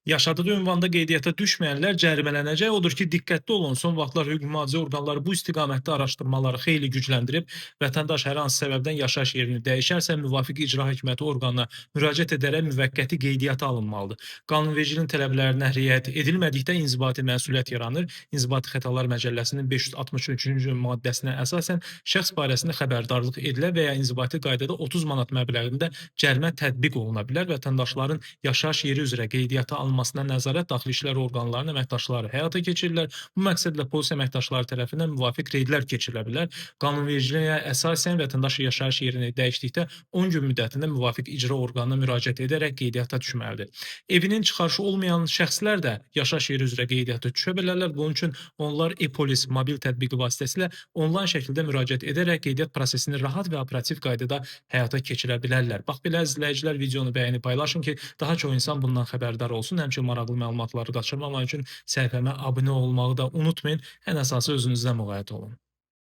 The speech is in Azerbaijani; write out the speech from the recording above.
Yaşadığı ünvanda qeydiyyata düşməyənlər cərimələnəcək. Odur ki, diqqətli olun. Son vaxtlar hüquq mühafizə orqanları bu istiqamətdə araşdırmaları xeyli gücləndirib. Vətəndaş hər hansı səbəbdən yaşayış yerini dəyişərsə, müvafiq icra hakimiyyəti orqanına müraciət edərək müvəqqəti qeydiyyata alınmalıdır. Qanunvericiliyin tələblərinə riayət edilmədikdə inzibati məsuliyyət yaranır. İnzibati Xətalar Məcəlləsinin 563-cü maddəsinə əsasən şəxs barəsində xəbərdarlıq edilə və ya inzibati qaydada 30 manat məbləğində cərimə tətbiq oluna bilər. Vətəndaşların yaşayış yeri üzrə qeydiyyata alınmasına nəzarət daxili işlər orqanlarının əməkdaşları həyata keçirirlər. Bu məqsədlə polis əməkdaşları tərəfindən müvafiq reydlər keçirilə bilər. Qanunvericiliyə əsasən vətəndaş yaşayış yerini dəyişdikdə 10 gün müddətində müvafiq icra orqanına müraciət edərək qeydiyyata düşməlidir. Evinin çıxarışı olmayan şəxslər də yaşayış yeri üzrə qeydiyyata düşə bilərlər. Bunun üçün onlar e-polis mobil tətbiqi vasitəsilə onlayn şəkildə müraciət edərək qeydiyyat prosesini rahat və operativ qaydada həyata keçirə bilərlər. Bax belə izləyicilər, videonu bəyənib paylaşın ki, daha çox insan bundan xəbərdar olsun. Həmçinin maraqlı məlumatları qaçırmamaq üçün səhifəmə abunə olmağı da unutmayın. Ən əsası özünüzə müğayət olun.